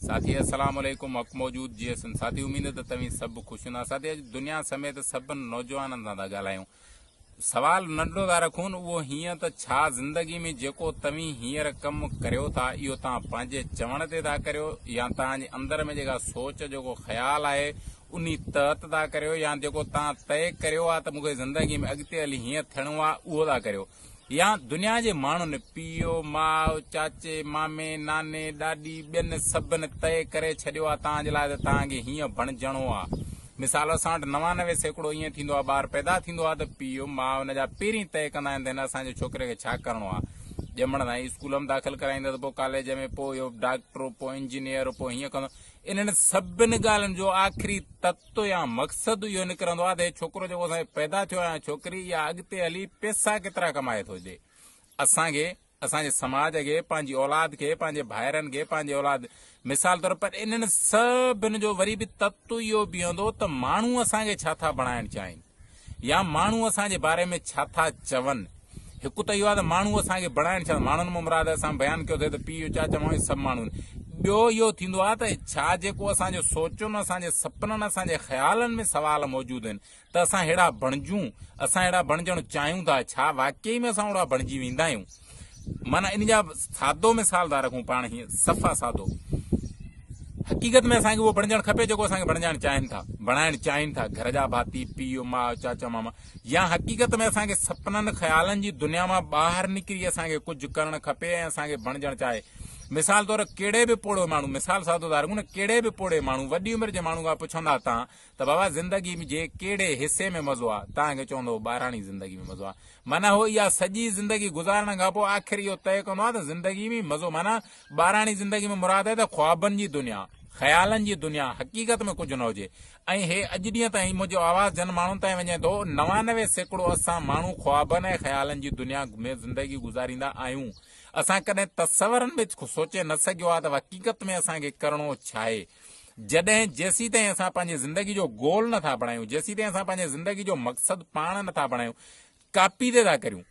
ساٿي السلام عليڪم حق موجود جي سن ساٿي اميد ته توهين سڀ خوش هوندا ساٿي اڄ دنيا سميت سڀن نوجوانن سان ٿا ڳالهايون سوال ننڍڙو ٿا رکون اهو هيئن ته ڇا زندگي ۾ جيڪو توهين هينئر ڪم ڪريو ٿا اهو توهان پنهنجي چوڻ تي ٿا ڪريو يا توهان جي اندر ۾ جيڪا سوچ جيڪو خيال آهي انهي تحت ٿا ڪريو يا جيڪو توهان طئي ڪريو آهي ته مون کي زندگي ۾ اڳتي هلي هيئن ٿيڻو آهي اهو ٿا ڪريو يا دنيا جي ماڻهن، پيء، ماء، چاچي، مامي، ناني، ڏاڏي، ٻين سڀن طئي ڪري ڇڏيو آ توهان جي لاء ته توهان کي هيئن بڻجڻو آ. مثال اسان وٽ 99% ائين ٿيندو آ ٻار پيدا ٿيندو آ ته پيء، ماء ان جا پهرين طئي ڪندا آهن ته هن اسان جي ڇوڪري کي ڇا ڪرڻو آ. ڄمڻ سان ئي اسڪول م داخل ڪرائيندا ته پوء ڪاليج ۾ پوء اهو ڊاڪٽر پوء انجنيئر پوء هيئن ڪندو. انهن سڀن ڳالهين جو آخري تت تو يا مقصد اهو نڪرندو آهي ته هي ڇوڪرو جيڪو اسان کي پيدا ٿيو آهي يا ڇوڪري اها اڳتي هلي پئسا ڪيترا ڪمائي ٿو ڏي اسان کي اسان جي سماج کي پنهنجي اولاد کي پنهنجي ڀائرن کي پنهنجي اولاد مثال طور پر انهن سڀن جو وري به تت اهو بيهندو ته ماڻهو اسان کي ڇا ٿا بڻائڻ چاهين يا ماڻهو اسان جي باري ۾ ڇا ٿا چون؟ هڪ ته اهو آهي ته ماڻهو اسان کي بڻائڻ ڇا ماڻهن مان مراد اسان بيان ڪيو ٿي ته پيء چاچا مامي سڀ ماڻهو آهن. ٻيو اهو ٿيندو آهي ته ڇا جيڪو اسان جي سوچن اسان جي سپنن اسان جي خيالن ۾ سوال موجود آهن ته اسان ههڙا بڻجون اسان ههڙا بڻجڻ چاهيون ٿا ڇا واقعي ۾ اسان اهڙا بڻجي ويندا آهيون؟ معنيٰ ان جا سادو مثال ٿا رکون پاڻ هيئن صفا سادو حقيقت ۾ اسان کي اهو بڻجڻ کپي جيڪو اسان کي بڻجائڻ چاهين ٿا بڻائڻ چاهين ٿا گهر جا ڀاتي پيء ماء چاچا ماما يا حقيقت ۾ اسان کي سپنن خيالن جي دنيا مان ٻاهر نڪري اسان کي ڪجهه ڪرڻ کپي ۽ اسان کي بڻجڻ چاهي مثال طور ڪهڙي به پوڙهو ماڻهو مثال سادو ٿا رکون نه ڪهڙي به پوڙهي ماڻهو وڏي عمر جي ماڻهو کان پڇندا تان ته بابا زندگي جي ڪهڙي حصي ۾ مزو آ تان کي چوندو ٻاراڻي زندگي ۾ مزو آ معنيٰ هو اها سڄي زندگي گذارڻ کان پوء آخر اهو طئي ڪندو آهي ته زندگي ۾ مزو معنيٰ ٻاراڻي زندگي ۾ مراد آهي ته خوابن جي دنيا، خيالن جي دنيا، حقيقت ۾ ڪجهه نه هجي ۽ هي اڄ ڏينهن تائين منهنجو آواز جن ماڻهن تائين وڃي ٿو 99% اسان ماڻهو خوابن ۽ خيالن جي دنيا ۾ زندگي گذاريندا آهيون اسان ڪڏهن تصورن ۾ سوچي نه سگهيو آهي ته حقيقت ۾ اسان کي ڪرڻو ڇاهي جڏهن جيسيتائين اسان پنهنجي زندگي جو گول نه ٿا بڻايون، جيسيتائين اسان پنهنجي زندگي جو مقصد پاڻ نه ٿا بڻايون، ڪاپي تي ٿا ڪريون.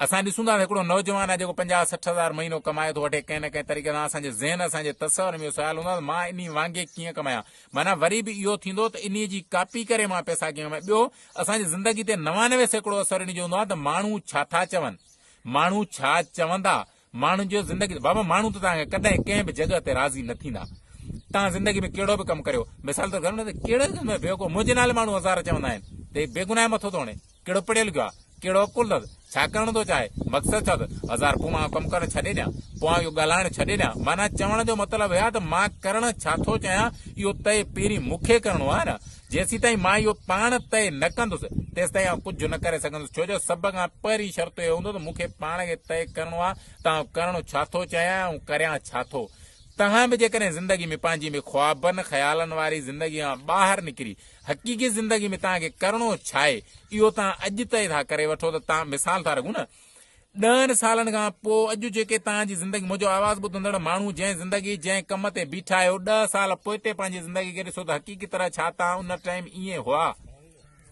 اسان ڏسون ٿا ته هڪڙو نوجوان آهي جيڪو پنجاهه 60 هزار مهينو ڪمائي ٿو وٺي، ڪنهن نه ڪنهن طريقي سان اسان جي ذهن اسان جي تصور ۾ اهو سوال هوندو آهي ته مان انهي وانگي ڪيئن ڪمايان؟ معنيٰ وري به اهو ٿيندو ته انهي جي ڪاپي ڪري مان پئسا ڪيئن ڪمايان؟ ٻيو اسان جي زندگي تي 99% اثر انهي جو هوندو آهي ته ماڻهو ڇا ٿا چون؟ ماڻهو ڇا چوندا؟ ماڻهن جو زندگي بابا ماڻهو ته توهان کي ڪڏهن ڪنهن به جڳهه تي راضي نه ٿيندا توهان زندگي ۾ ڪهڙو به ڪم ڪريو مثال طور گهڻو نه ڪهڙو به ڪم بيوقوف منهنجي نالي ماڻهو هزار چوندا آهن ته هي بيگناهه مٿو ٿو هڻي ڪهڙو پڙهيو لکيو آهي ڪهڙو عقل اٿس ڇا ڪرڻ ٿو چاهي مقصد ڇا اٿس هزار پوء مان ڪم ڪرڻ ڇڏي ڏيان پوء آئون اهو ڳالهائڻ ڇڏي ڏيان معنيٰ چوڻ جو مطلب هي آهي ته مان ڪرڻ ڇا ٿو چاهيان اهو طئي پهرين مون کي ڪرڻو آهي نه جيسيتائين مان اهو پاڻ طئي نه ڪندس، تيستائين آئون ڪجهه نه ڪري سگهندس، ڇو جو سڀ کان پهرين شرط اهو هوندو ته مون کي پاڻ کي طئي ڪرڻو آهي ته آئون ڪرڻ ڇا ٿو چاهيان ۽ آئون ڪريان ڇا ٿو. توهان به جيڪڏهن زندگي ۾ پنهنجي ۾ خوابن، خيالن واري زندگي کان ٻاهر نڪري حقيقي زندگي ۾ توهان کي ڪرڻو ڇاهي، اهو توهان اڄ طئي ٿا ڪري وٺو ته توهان مثال ٿا رکون نه، ڏهن سالن کان پوء اڄ جيڪي توهان جي زندگي منهنجو آواز ٻڌندڙ ماڻهو جنهن زندگي جنهن ڪم تي بيٺا آهيو ڏهه سال پوئتي پنهنجي زندگي کي ڏسو ته حقيقي طرح ڇا توهان ان ٽائيم ائين هئا؟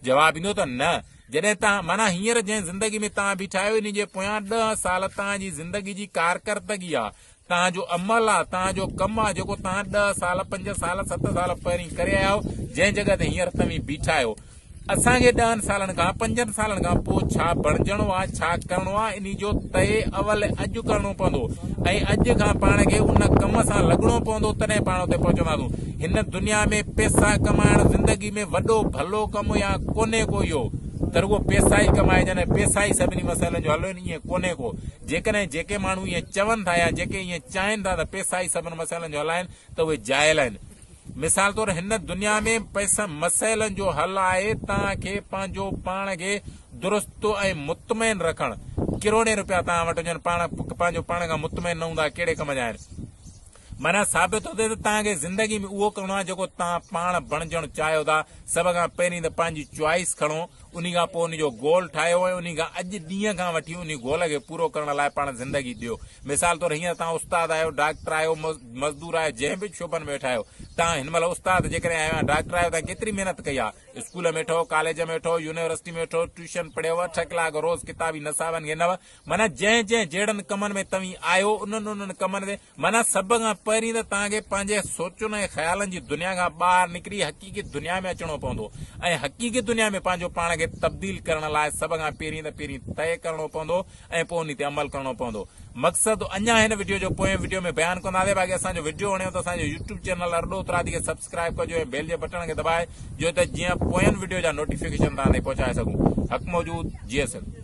جواب ايندو ته نه جڏهن توهان معنيٰ هينئر جنهن زندگي ۾ توهان بيٺا آهيو انهي جي پويان ڏهه سال توهان جي زندگي جي ڪارڪردگي آهي توهان جو عمل آ، توهان جو ڪم آ، جيڪو توهان ڏهه سال، پنج سال، ست سال پهرين ڪري آيا آهيو، جنهن جڳهه تي هينئر توهين بيٺا آهيو. اسان کي ڏهن سالن کان، پنجن سالن کان پوء ڇا بڻجڻو آ، ڇا ڪرڻو آ، انهي جو طئي اول اڄ ڪرڻو پوندو ۽ اڄ کان پاڻ کي ان ڪم سان لڳڻو پوندو، تڏهن پاڻ اتي پهچنداسون. هن دنيا ۾ پئسا ڪمائڻ زندگي ۾ وڏو ڀلو ڪم يا ڪونهي ڪو اهو ته رڳو پئسا ئي ڪمائجن ۽ پئسا ئي سڀني مسئلن جو حل آهن، ائين ڪونهي ڪو. جيڪڏهن جيڪي ماڻهو ائين چون ٿا يا جيڪي ائين چاهين ٿا ته پئسا ئي سڀن مسئلن جو حل آهن ته اهي جاهل آهن. مثال طور هن دنيا ۾ پئسن مسئلن جو حل آهي توهان کي پنهنجو پاڻ کي درست ۽ مطمئن رکڻ. ڪروڙين روپيا توهان وٽ هجن پاڻ پنهنجو پاڻ کان مطمئن نه هوندا ڪهڙي ڪم جا آهن. معنيٰ ثابت ٿو ٿئي ته توهان کي زندگي ۾ اهو ڪرڻو آهي جيڪو توهان پاڻ بڻجڻ چاهيو ٿا. سڀ کان پهرين ته پنهنجي چوائس کڻو. انهي کان پوء انهي جو گول ٺاهيو ۽ انهي کان اڄ ڏينهن کان وٺي انهي گول کي پورو ڪرڻ لاء پاڻ زندگي ڏيو. مثال طور هينئر توهان استاد آهيو، ڊاڪٽر آهيو، مزدور آهيو، جنهن به شعبن ۾ ويٺا آهيو، توهان هن مهل استاد جيڪڏهن آهيو يا ڊاڪٽر آهيو، توهان ڪيتري محنت ڪئي آهي، اسڪول ۾ ويٺو، ڪاليج ۾ ويٺو، يونيورسٽي ۾ ويٺو، ٽيوشن پڙهيو، اٺ ڪلاڪ روز ڪتابي نصابن کي نه معنيٰ جنهن جنهن جهڙن ڪمن ۾ توهين آهيو انهن انهن ڪمن تي معنيٰ سڀ کان پهرين ته توهان کي پنهنجي سوچن ۽ خيالن جي دنيا کان ٻاهر نڪري حقيقي دنيا ۾ اچڻو پوندو ۽ حقيقي دنيا ۾ پنهنجو پاڻ کي تبديل ڪرڻ لاء سڀ کان پهرين ته پهرين طئي ڪرڻو پوندو ۽ پوء انهي تي عمل ڪرڻو پوندو. مقصد اڃا هن وڊيو جو پوئين وڊيو ۾ بيان ڪنداسين باقي اسان جو وڊيو وڻيو ته اسان جو يوٽيوب چينل ارڏو اترادي کي سبسڪرائيب ڪجو ۽ بيل جي بٽڻ کي دٻائي جو ته جيئن پوئين وڊيو جا نوٽيفڪيشن توهان تائين پهچائي سگهون. حق موجود جي ايس ايل.